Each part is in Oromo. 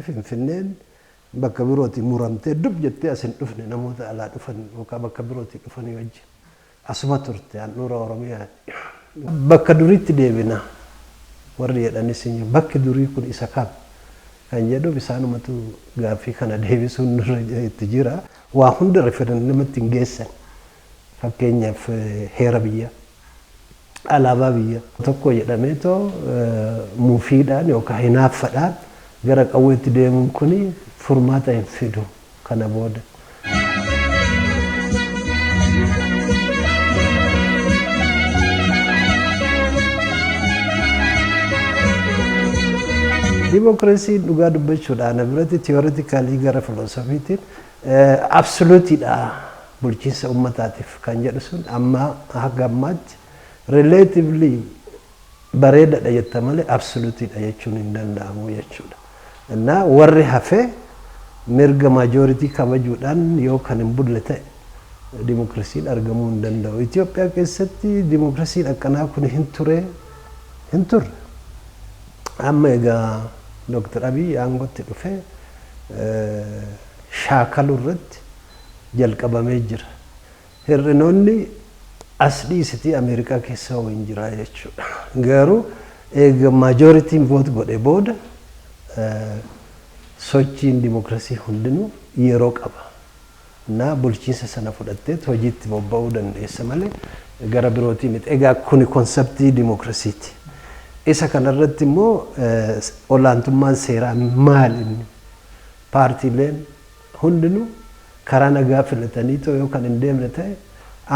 Finfinneen bakka birooti muramtee dub jettee as hin dhufne, namoota alaa dhufan yookaan bakka birooti dhufanii wajjin. Asuma turte, handhuura Oromiyaa. Bakka duriitti deebina warri jedhanis hin jiru. Bakki durii kun isa kam kan jedhuuf isaanumatu gaaffii kana deebisuun nurra itti jira. Waa hunda referendumatti hin geessan. Fakkeenyaaf heera biyyaa, alaabaa biyyaa. Tokko jedhameetoo mufiidhaan yookaan hinaaffadhaan gara qawweetti deemuun kuni furmaata hin fidu kana booda. Dimookiraasiin dhugaa dubbachuudhaan biratti theoretically gara filoosofiitiin absoluteiidha, bulchiinsa uummataatiif kan jedhu sun amma haga ammaatti relatively bareedadha jetta malee absoluteiidha jechuun hin danda'amu jechuudha. Innaa warri hafee mirga majority kabajuudhaan yoo kan hin bulle ta'e dimookiraasiin argamuu hin danda'u. Itoophiyaa keessatti dimookiraasiin akkanaa kun hin ture, hin turre. Amma egaa Dr. Abiy aangootti dhufee shaakaluu irratti jalqabamee jira. Hir'inoonni as dhiisitii Ameerikaa keessa hoo hin jira jechuudha. Garuu eega majorityn vote godhe booda sochiin dimookiraasii hundinuu yeroo qaba. Na bulchiinsa sana fudhatteet hojiitti bobba'uu dandeessa malee gara birootii miti. Egaa kuni conceptii dimookiraasiiti. Isa kanarratti immoo olaantummaan seeraa maal inni? Paartiileen hundinuu karaa nagaa filatanii too yoo kan hin deemne ta'e,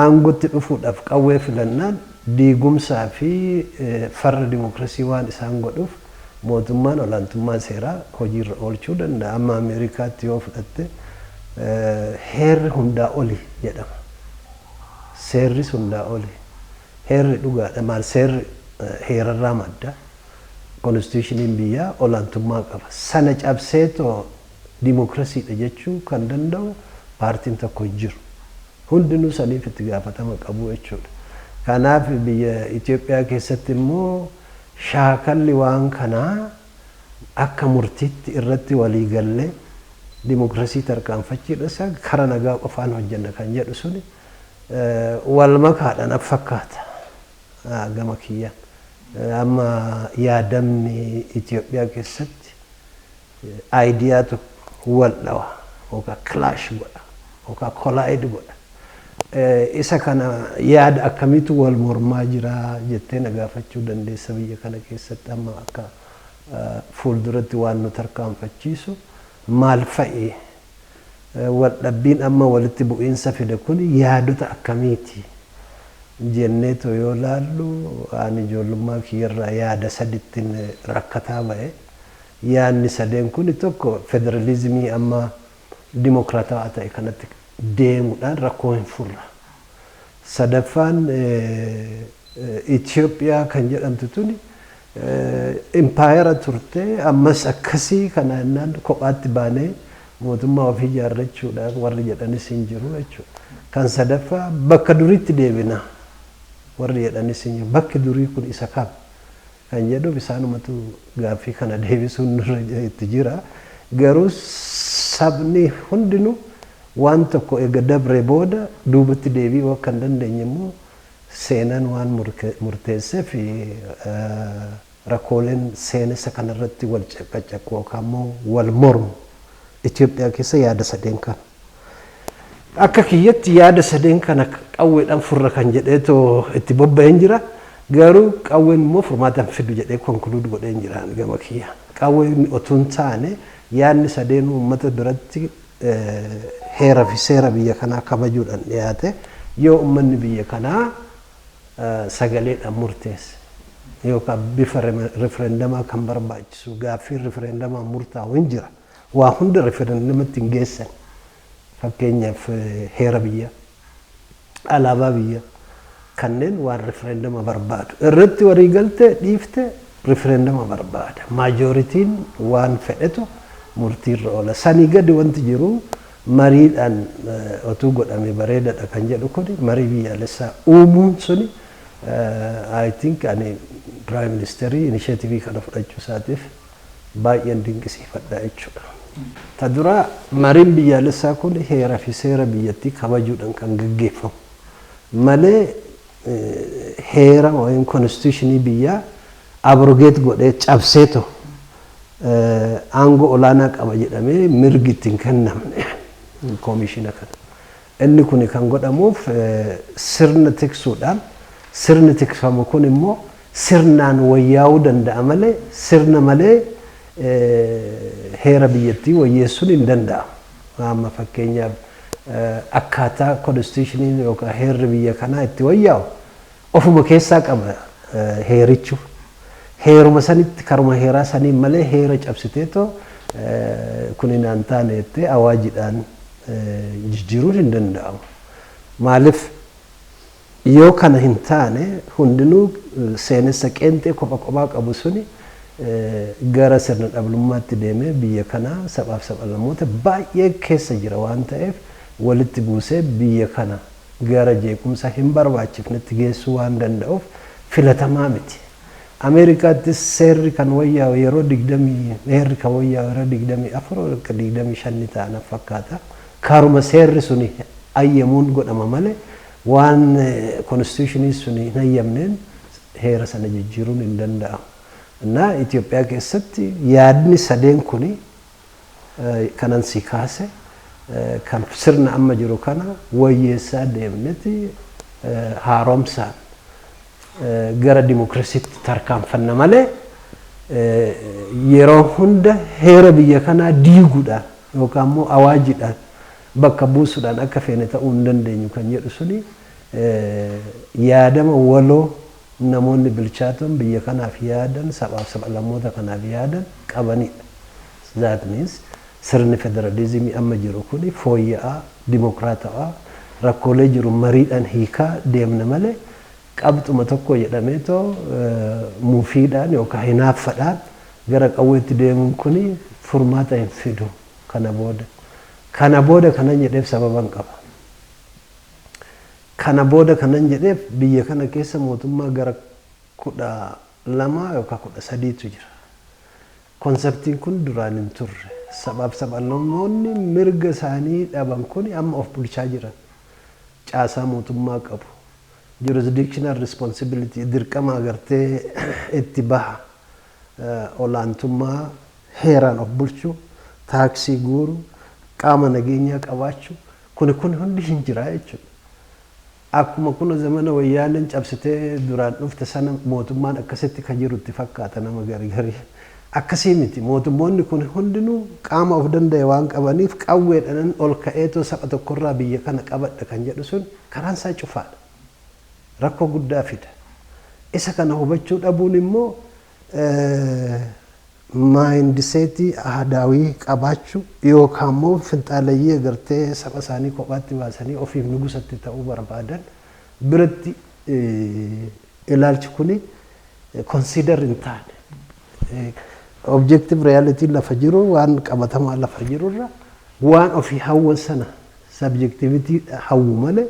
aangootti dhufuudhaaf qawwee filannaan diigumsaa fi farra dimookiraasii waan isaan godhuuf mootummaan olaantummaa seeraa hojiirra oolchuu danda'a. Amma Ameerikaatti yoo fudhatte, heerri hundaa oli jedhama. Seerris hundaa oli. Heerri dhugaadha, maal, seerri heerarraa madda. Constitutioniin biyyaa olaantummaa qaba. Sana cabseetoo dimookiraasiidha jechuu kan danda'u paartiin tokko hin jiru. Hundinuu saniif itti gaafatama qabu jechuudha. Kanaaf biyya Itoophiyaa keessatti immoo shaakalli waan kanaa akka murtiitti irratti walii gallee dimookiraasii tarkaanfachiidha kara nagaa qofaan hojjenna kan jedhu suni wal makaadhaan fakkaata gama kiyyaan. Amma yaadamni Itoophiyaa keessatti ideatu wal dhawa yookaan clash godha yookaan collide godha. Isa kana yaada akkamiitu wal mormaa jira jettee na gaafachuu dandeessa. Biyya kana keessatti amma akka fuulduratti waan nu tarkaanfachiisu maal fa'i? Wal dhabbiin amma walitti bu'iinsa fide kun yaadota akkamiiti jenneeto yoo laallu, ani ijoollummaa kiyyarraa yaada sadittiin rakkataa ba'e. Yaadni sadeen kun, tokko, federalizimii amma dimokiraatawaa ta'e kanatti deemuudhaan rakkoo hin furra. Sadaffaan, Itoophiyaa kan jedhamtu tuni impaayera turte, ammas akkasii kana jennaan kophaatti baanee mootummaa ofii ijaarrachuudhaaf warri jedhanis hin jiru jechuudha. Kan sadaffaa, bakka duriitti deebina warri jedhanis hin jiru. Bakki durii kun isa kam kan jedhuuf isaanumatu gaaffii kana deebisuun nurra itti jira. Garuu sabni hundinuu waan tokko eega dabre booda duubatti deebi'uu akka hin dandeenye immoo seenaan waan murteesseef, rakkooleen seenessa kanarratti wal caqacaqu yookaan immoo wal mormu Itoophiyaa keessa yaada sadeen kana. Akka kiyyatti yaada sadeen kana qawweedhaan furra kan jedheetoo itti bobba'een jira. Garuu qawween immoo furmaata hin fidu jedhee conclude godheen jira gama kiyya. Qawween otuu hin taane yaadni sadeen uummata biratti heera fi seera biyya kanaa kabajuudhaan dhiyaate, yoo uummanni biyya kanaa sagaleedhaan murteesse yookaan bifa referendamaa kan barbaachisu gaaffiin referendamaa murtaa'u hin jira. Waa hunda referendumatti hin geessan. Fakkeenyaaf heera biyyaa, alaabaa biyyaa kanneen waan referenduma barbaadu. Irratti walii galtee dhiifte referenduma barbaada. Majorityn waan fedhetu murtiirra oola. Sanii gadi wanti jiru mariidhaan otuu godhame bareedadha kan jedhu kuni, marii biyyaalessaa uumuun suni, I think ani prime ministerii initiative kana fudhachuu isaatiif Baay'een dinqisiifadha jechuudha. Ta dura, mariin biyyaalessaa kun heeraa fi seera biyyattii kabajuudhaan kan gaggeeffamu malee heera yookiin constitutionii biyyaa abrogate godhee cabseeto aangoo olaanaa qaba jedhamee mirgi ittiin kennamne koomishina kana. Inni kun kan godhamuuf sirna tiksuudhaan, sirni tikfamu kun immoo sirnaan wayyaa'uu danda'a malee sirna malee heera biyyattii wayyeessuun hin danda'amu. Amma fakkeenyaaf, akkaataa constitutioniin yookaan heerri biyya kanaa itti wayyaa'u ofuma keessaa qaba heerichu. Heeruma sanitti, karuma heeraa saniin malee heera cabsiteetoo kun hin taane jettee awaajiidhaan jijjiiruun hin danda'amu. Maaliif, yoo kana hin taane hundinuu seenessa qeenxee kopha kophaa qabu suni gara sirna dhablummaatti deemee biyya kana sabaaf sablammoota baay'ee keessa jira waan ta'eef walitti buusee biyya kana gara jeequmsa hin barbaachifnetti geessuu waan danda'uuf filatamaa miti. Ameerikaattis seerri kan wayyaa'u yeroo 20, heerri kan wayyaa'u yeroo 24 yookaan 25 ta'an fakkaata. Karuma seerri suni ayyamuun godhama malee waan constitutionii suni hin ayyamneen heera sana jijjiiruun hin danda'amu. Na Itoophiyaa keessatti yaadni sadeen kuni kanan si kaase kan sirna amma jiru kana wayyeessaa deemneti haaromsaan gara dimokiraasiitti tarkaanfanna malee yeroo hunda heera biyya kanaa diiguudhaan yookaan immoo awaajiidhaan bakka buusuudhaan akka feene ta'uu hin dandeenyu kan jedhu suni yaadama waloo namoonni bilchaatoon biyya kanaaf yaadan, sabaaf sablammoota kanaaf yaadan qabanidha. That means sirni federalizimii amma jiru kuni fooyya'aa, dimokiraatawaa, rakkoolee jiru mariidhaan hiikaa deemna malee qabxuma tokko jedhameetoo mufiidhaan yookaan hinaaffadhaan gara qawweetti deemuun kuni furmaata hin fidu kana booda. Kana booda kanan jedheef sababan qaba. Kana booda kanan jedheef biyya kana keessa mootummaa gara 12 yookaan 13tu jira. Conceptiin kun duraan hin turre. Sabaaf sablammoonni mirga isaanii dhaban kun amma of bulchaa jiran. Caasaa mootummaa qabu. Jurisdictional responsibility, dirqama agartee itti baha. Olaantummaa heeraan of bulchuu, taaksii guuruu, qaama nageenyaa qabaachuu, kuni kun hundi hin jira jechuudha. Akkuma kun zamana Wayyaaneen cabsitee duraan dhufte sana mootummaan akkasitti kan jirutti fakkaata nama garii. Akkasii miti. Mootummoonni kun hundinuu qaama of danda'e waan qabaniif qawweedhaan ol ka'eetoo saba tokkorraa biyya kana qabadha kan jedhu sun karaan isaa cufaadha. Rakkoo guddaa fida. Isa kana hubachuu dhabuun immoo mindsetii aadaawii qabaachuu yookaan immoo finxaalayyii agartee saba isaanii kophaatti baasanii ofiif nugusatti ta'uu barbaadan biratti ilaalchi kuni consider hin taane. Objective reality lafa jiru, waan qabatamaa lafa jirurra waan ofii hawwan sana subjectivity hawwu malee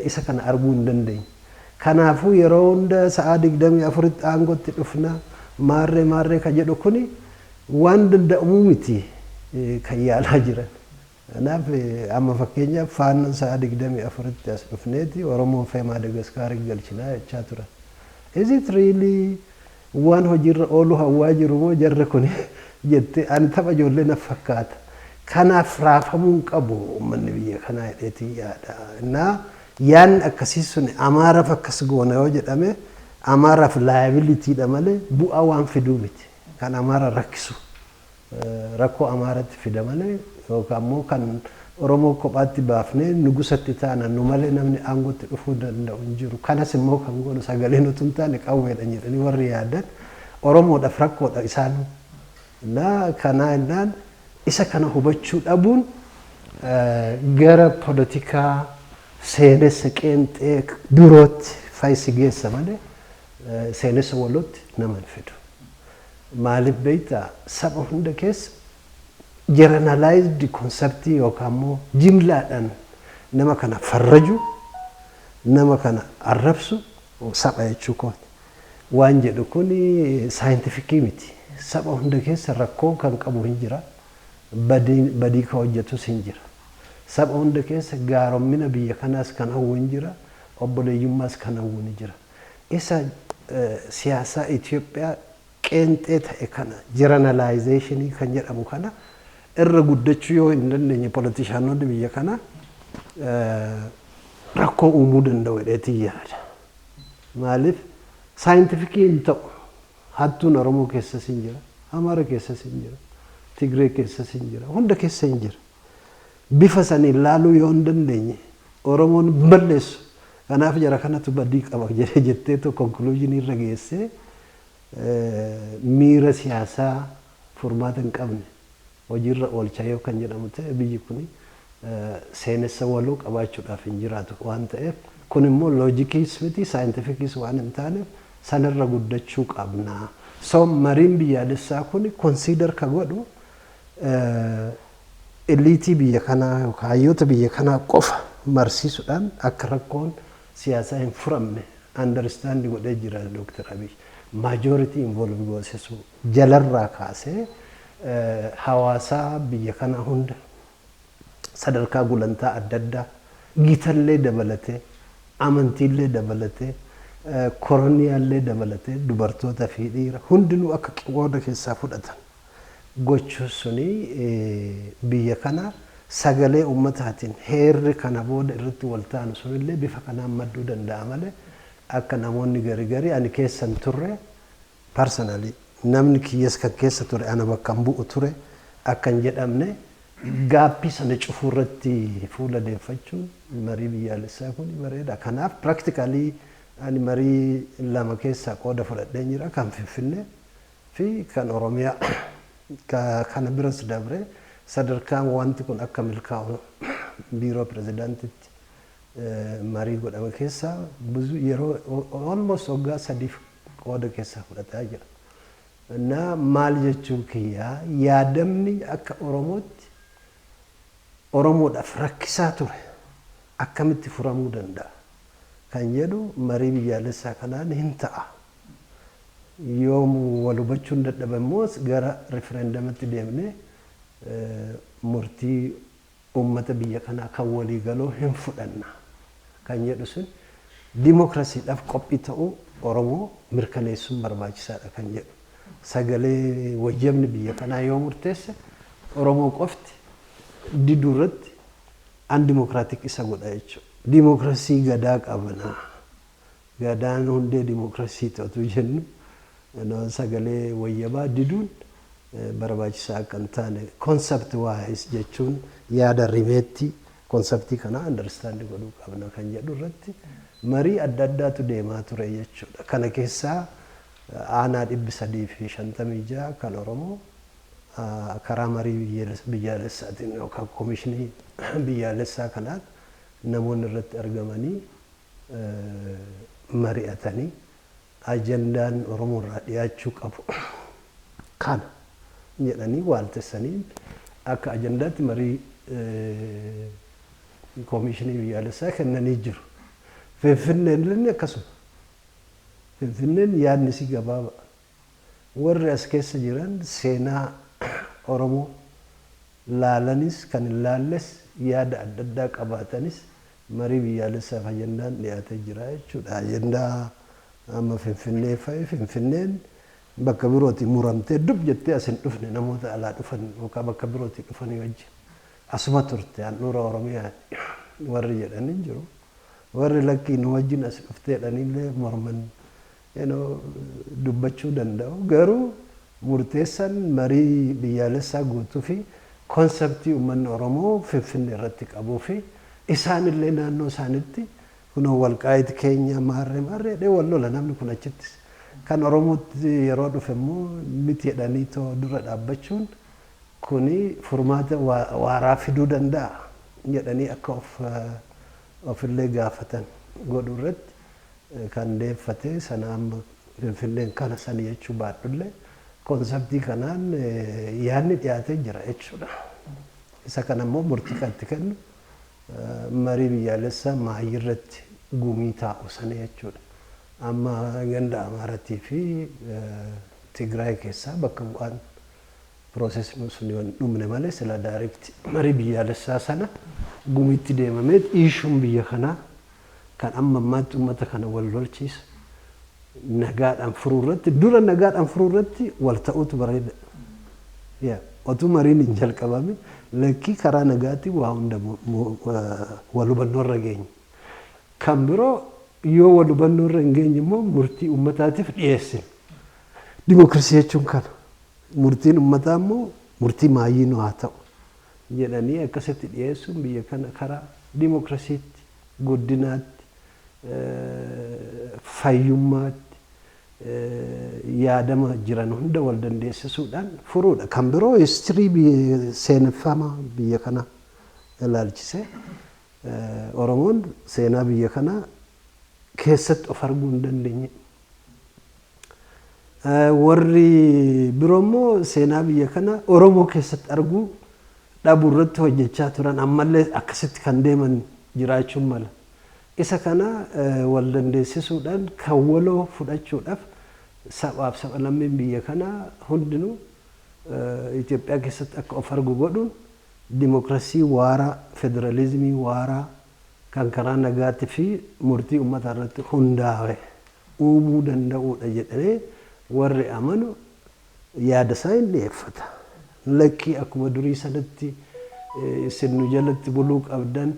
isa kana arguu hin dandeenye. Kanaafuu yeroo hunda sa'aa 24tti aangootti dhufna, maarree maarree ka jedhu kuni waan danda'amuu miti kan yaalaa jiran. Kanaaf amma fakkeenyaaf Faannoon sa'aa 24tti as dhufneeti Oromoon fee Maadagaskaarii galchinaa jechaa turan. Is it really waan hojiirra oolu hawwaa jiru moo jarri kun jettee ani tapha ijoollee na fakkaata. Kanaaf raafamuu hin qabu uummanni biyya kanaa jedheetii yaada. Innaa yaadni akkasii sun Amaaraaf akkas goona yoo jedhame Amaaraaf liabilitydha malee bu'aa waan fiduu miti. Kan Amaara rakkisu rakkoo Amaaratti fida malee yookaan immoo kan Oromoo kophaatti baafnee nugusatti taana, nu malee namni aangootti dhufuu danda'u hin jiru. Kanas immoo kan goonu sagaleen utuu hin taane qawweedha jedhanii warri yaadan Oromoodhaaf rakkoodha isaan. Innaa kanaa innaan isa kana hubachuu dhabuun gara poolitikaa seenessa qeenxee birootti faayisi geessa malee seenessa walootti nama hin fidu. Maaliif beektaa, saba hunda keessa generalized conceptii yookaan immoo jimlaadhaan nama kana farraju, nama kana arrabsu, saba jechuu kooti. Waan jedhu kun scientificii miti. Saba hunda keessa rakkoo kan qabu hin jira. Badii kan hojjetus hin jira. Saba hunda keessa gaaromina biyya kanaas kan hawwu hin jira. Obboleeyyummaas kan hawwu ni jira. Isa siyaasaa Itoophiyaa qeenxee ta'e kana, generalization kan jedhamu kana irra guddachuu yoo hin dandeenye, politicianonni biyya kanaa rakkoo uumuu danda'u jedheetiin yaada. Maaliif scientific hin ta'u. Hattuun Oromoo keessas hin jira, Amaara keessas hin jira, Tigree keessas hin jira, hunda keessa hin jira. Bifa saniin laaluu yoo hin dandeenye, Oromoon balleessu. Kanaaf jara kanatu badii qaba jedhee jetteetu conclusion irra geessee miira siyaasaa furmaata hin qabne hojiirra oolchaa yoo kan jedhamu ta'e, biyyi kun seenessa waloo qabaachuudhaaf hin jiraatu waan ta'eef, kun immoo logiciis miti, scientificiis waan hin taaneef, sanarra guddachuu qabna. So mariin biyyaalessaa kun consider ka godhu elite biyya kanaa yookaan hayyoota biyya kanaa qofa marsiisuudhaan akka rakkoon siyaasaa hin furamne understand godhee jira Dr. Abiy. Majority involve goosisuu jalarraa kaasee hawaasaa biyya kanaa hunda, sadarkaa gulantaa adda addaa, gitallee dabalatee, amantiillee dabalatee, koroniyaallee dabalatee, dubartoota fi dhiira hundinuu akka qooda keessaa fudhatan gochuun suni biyya kana sagalee ummataatiin heerri kana booda irratti wal ta'an sunillee bifa kanaan madduu danda'a malee, akka namoonni gari gari ani keessan turre, personally namni kiyyas kan keessa ture ana bakka hin bu'u ture akka hin jedhamne, gap sana cufuu irratti fuula deeffachuun marii biyyaalessaa kun bareeda. Kanaaf practically ani marii lama keessaa qooda fudhadheen jira, kan Finfinnee fi kan Oromiyaa. Kana biras dabre sadarkaan wanti kun akka milkaa'u biiroo pirezidaantitti marii godhame keessaa yeroo almost waggaa 3f qooda keessaa fudhataa jira. Na maal jechuun kiyyaa, yaadamni akka Oromootti Oromoodhaaf rakkisaa ture akkamitti furamuu danda'a kan jedhu marii biyyaalessaa kanaan hin ta'a. Yoo wal hubachuun dadhabe immoo gara referendumatti deemnee murtii uummata biyya kanaa kan walii galoo hin fudhanna kan jedhu sun dimookirasiidhaaf qophii ta'uu Oromoo mirkaneessuun barbaachisaadha kan jedhu. Sagalee wayyabni biyya kanaa yoo murteesse, Oromoo qofti diduu irratti undemocratic isa godha jechuudha. Dimookirasii gadaa qabna. Gadaan hundee dimookirasii ta'utu jennu, sagalee wayyabaa diduun barbaachisaa akka hin taane, concept wise jechuun yaada rimeetti concept kana understand godhuu qabna kan jedhu irratti marii adda addaatu deemaa ture jechuudha. Kana keessaa aanaa 356 kan Oromoo karaa marii biyyaalessaatiin yookaan koomishinii biyyaalessaa kanaan namoonni irratti argamanii mari'atanii, ajandaan Oromoo irraa dhiyaachuu qabu kana jedhanii waaltessanii akka ajandaatti marii koomishinii biyyaalessaa kennanii jiru. Finfinneen illee akkasuma. Finfinneen yaadni isii gabaabaa. Warri as keessa jiran seenaa Oromoo laalanis kan hin laalles, yaada adda addaa qabaatanis, marii biyyaalessaaf ajandaan dhiyaatee jira jechuudha. Ajandaa amma Finfinnee fa'i, Finfinneen bakka birootii muramtee dub jettee as hin dhufne, namoota alaa dhufan yookaan bakka birootii dhufanii wajjin. Asuma turte, handhuura Oromiyaa warri jedhan hin jiru. Warri lakkii nu wajjin as dhuftee jedhanillee morman dubbachuu danda'u. Garuu murteessaan marii biyyaalessaa guutuu fi concept uummanni Oromoo Finfinnee irratti qabuu fi isaanillee naannoo isaanitti kunoo Walqaayit keenya maarree maarree jedhee wal lola namni kun achitti. Kan Oromootti yeroo dhufe immoo miti jedhanii too dura dhaabbachuun kuni furmaata waaraa fiduu danda'a jedhanii akka of ofillee gaafatan godhu irratti kan deeffate sana. Amma Finfinneen kana sani jechuu baadhullee, concept kanaan yaadni dhiyaatee jira jechuudha. Isa kana immoo murtii kan itti kennu marii biyyaalessaa maayii irratti gumii taa'u sana jechuudha. Amma ganda Amaaratii fi Tigraay keessaa bakka bu'aan processni sun yoo hin dhumne malee, sila direct marii biyyaalessaa sana gumitti deemamee issueun biyya kanaa kan amma ammaatti uummata kana wal lolchiisa nagaadhaan furuu irratti, dura nagaadhaan furuu irratti wal ta'uutu bareeda. Yaa otuu mariin hin jalqabamin, lakkii, karaa nagaatti waa hunda wal hubannoo irra geenye. Kan biroo yoo wal hubannoo irra hin geenye immoo murtii uummataatiif dhiyeessina. Dimookiraasii jechuun kana. Murtiin uummataa immoo murtii maayyii nu haa ta'u jedhanii akkasitti dhiyeessuun biyya kana karaa dimookiraasiitti, guddinaatti, fayyummaatti, yaadama jiran hunda wal dandeessisuudhaan furuudha. Kan biroo history seeneffama biyya kana ilaalchisee Oromoon seenaa biyya kanaa keessatti of arguu hin dandeenye. Warri biroo immoo seenaa biyya kana Oromoo keessatti arguu dhabuu irratti hojjechaa turan, ammallee akkasitti kan deeman jiraachuun mala. Isa kana wal dandeessisuudhaan kan waloo fudhachuudhaaf sabaaf saba-lammiin biyya kanaa hundinuu Itoophiyaa keessatti akka of argu godhuun dimookiraasii waaraa, federaalizimii waaraa kan karaa nagaatii fi murtii uummataa irratti hundaa'e uumuu danda'uudha jedhanii warri amanu yaada isaa hin dhiyeeffata. Lakkii, akkuma durii sanatti isin nu jalatti buluu qabdan,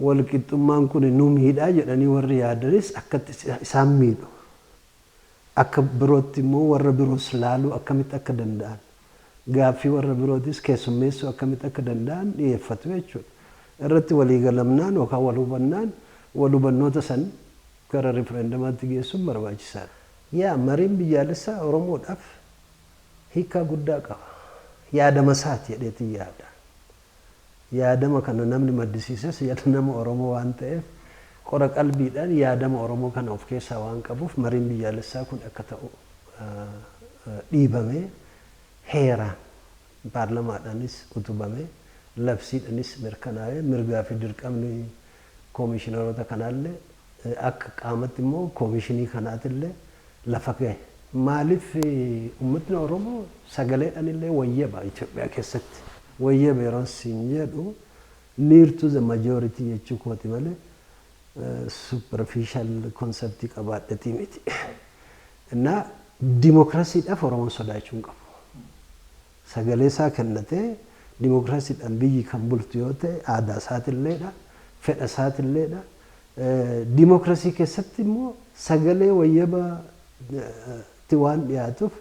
walqixxummaan kun nu miidhaa jedhanii warri yaadanis akkatti isaan miidhu. Akka birootti immoo warra biroos laaluu akkamitti akka danda'an, gaaffii warra birootis keessummeessuu akkamitti akka danda'an dhiyeeffatu jechuudha. Irratti walii galamnaan yookaan wal hubannaan wal hubannoota san gara riferendamaatti geessuun barbaachisaadha. Yaa, mariin biyyaalessaa Oromoodhaaf hiikaa guddaa qaba. Yaadama isaati jedheetiin yaada. Yaadama kana namni maddisiises yaada nama Oromoo waan ta'eef, qora qalbiidhaan yaadama Oromoo kana of keessaa waan qabuuf, mariin biyyaalessaa kun akka ta'u dhiibamee, heeraan paarlamaadhaanis utubamee, labsiidhaanis mirkanaa'ee, mirgaa fi dirqamni koomishinaroota kanaallee akka qaamatti immoo koomishinii kanaatillee lafa gahe. Maaliif, uummatni Oromoo sagaleedhaan illee wayyaba Itoophiyaa keessatti. Wayyaba yeroo siin jedhu near to the majority jechuu kooti malee superficial conceptii qabaadhetii miti. Innaa dimookiraasiidhaaf Oromoon sodaachuu hin qabu. Sagalee isaa kennatee dimookiraasiidhaan biyyi kan bultu yoo ta'e aadaa isaatiilleedha, fedha isaatiilleedha. Dimookiraasii keessatti immoo sagalee wayyaba itti waan dhiyaatuuf,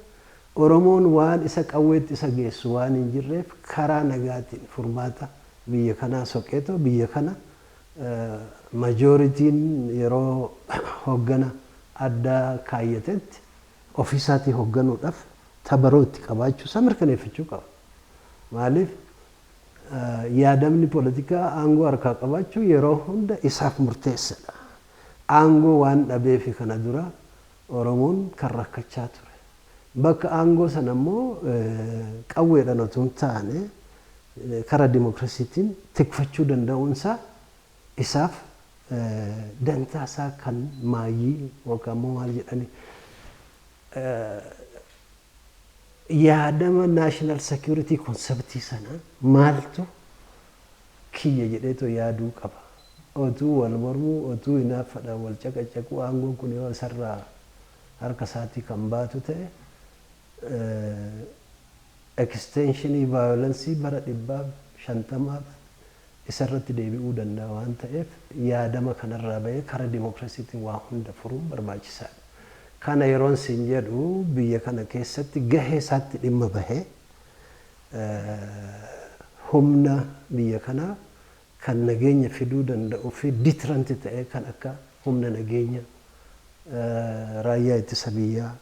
Oromoon waan isa qawweetti isa geessu waan hin jirreef, karaa nagaatiin furmaata biyya kanaa soqeetoo biyya kana majorityn yeroo hoggana addaa kaayyatetti ofiisaatii hoogganuudhaaf tabaroo itti qabaachuu isaa mirkaneeffachuu qaba. Maaliif, yaadamni poolitikaa aangoo harkaa qabaachuu yeroo hunda isaaf murteessadha. Aangoo waan dhabeefi kana dura Oromoon kan rakkachaa ture. Bakka aangoo sana immoo qawweedhaan otoo hin taane karaa dimookiraasiitiin tikfachuu danda'uunsaa isaaf dantaa isaa kan maayyii yookaan immoo maal jedhani yaadama national security conceptii sana maaltu kiyya jedheetoo yaaduu qaba. Otuu wal mormuu, otuu hinaaffadhaan wal caqacaquu, aangoon kun yoo isarraa harka isaatii kan baatu ta'e extensionii violenceii bara 150f isarratti deebi'uu danda'a waan ta'eef, yaadama kanarraa bahee karaa dimookiraasiitiin waa hunda furuun barbaachisaadha. Kana yeroon siin jedhu biyya kana keessatti gahee isaatti dhimma bahee humna biyya kanaa kan nageenya fiduu danda'uu fi deterrent ta'ee kan akka humna nageenya, raayyaa ittisa biyyaa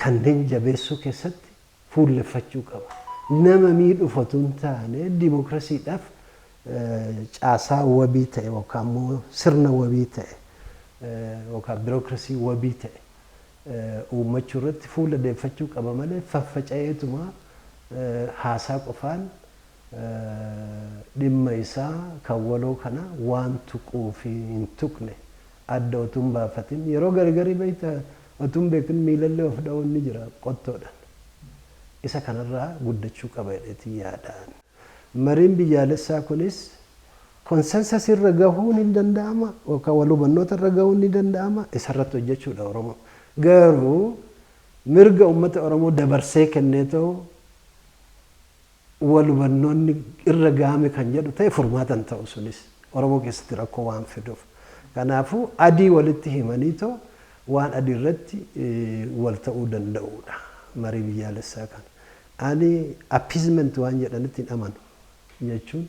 kanneen jabeessuu keessatti fuulleffachuu qaba. Nama miidhuuf otoo hin taane dimookiraasiidhaaf caasaa wabii ta'e yookaan immoo sirna wabii ta'e yookaan birookiraasii wabii ta'e uummachuu irratti fuula deeffachuu qaba malee faffaca'eetuma haasaa qofaan dhimma isaa kan waloo kana waan tuquu fi hin tuqne adda utuu hin baafatin yeroo gargarii beekta. Otuu hin beekin miilallee of dha'uun ni jira qottoodhaan. Isa kanarraa guddachuu qaba jedheetiin yaadaan. Mariin biyyaalessaa kunis consensus irra gahuun hin danda'ama yookaan wal hubannoota irra gahuun ni danda'ama, isarratti hojjechuudha Oromoo. Garuu mirga uummata Oromoo dabarsee kennee ta'u wal hubannoonni irra gahame kan jedhu ta'e furmaata hin ta'u, sunis Oromoo keessatti rakkoo waan fiduuf. Kanaafuu adii walitti himanii ta'u waan adii irratti wal ta'uu danda'uudha marii biyyaalessaa kana. Ani appeasement waan jedhanitti hin amanu, jechuun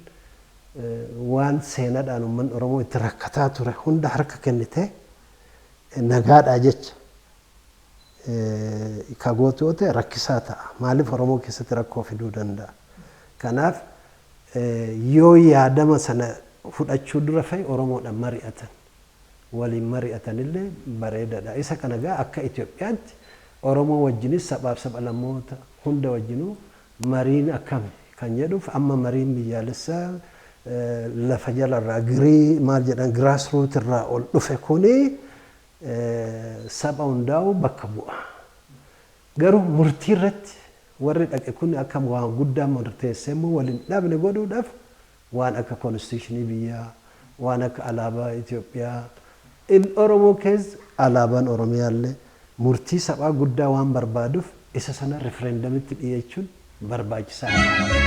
waan seenaadhaan uummanni Oromoo itti rakkataa ture hunda harka kennitee nagaadhaa jecha ka gootu yoo ta'e rakkisaa ta'a. Maaliif Oromoo keessatti rakkoo fiduu danda'a. Kanaaf yoo yaadama sana fudhachuu dura fa'i Oromoodhaan mari'atan, waliin mari'atanillee bareedaadha. Isa kana gaa akka Itoophiyaatti Oromoo wajjinis sabaaf sablammoota hunda wajjinuu mariin akkami kan jedhuuf, amma mariin biyyaalessaa lafa jalarraa girii maal jedhan grassroot irraa ol dhufe kuni saba hundaa'u bakka bu'a. Garuu murtii irratti warri dhaqe kun akka waan guddaa murteessee immoo waliin dhabne godhuudhaaf waan akka constitutionii biyyaa, waan akka alaabaa Itoophiyaa, in Oromoo keessa alaabaan Oromiyaallee murtii sabaa guddaa waan barbaaduuf isa sana referendumitti dhiyeechuun barbaachisaadha.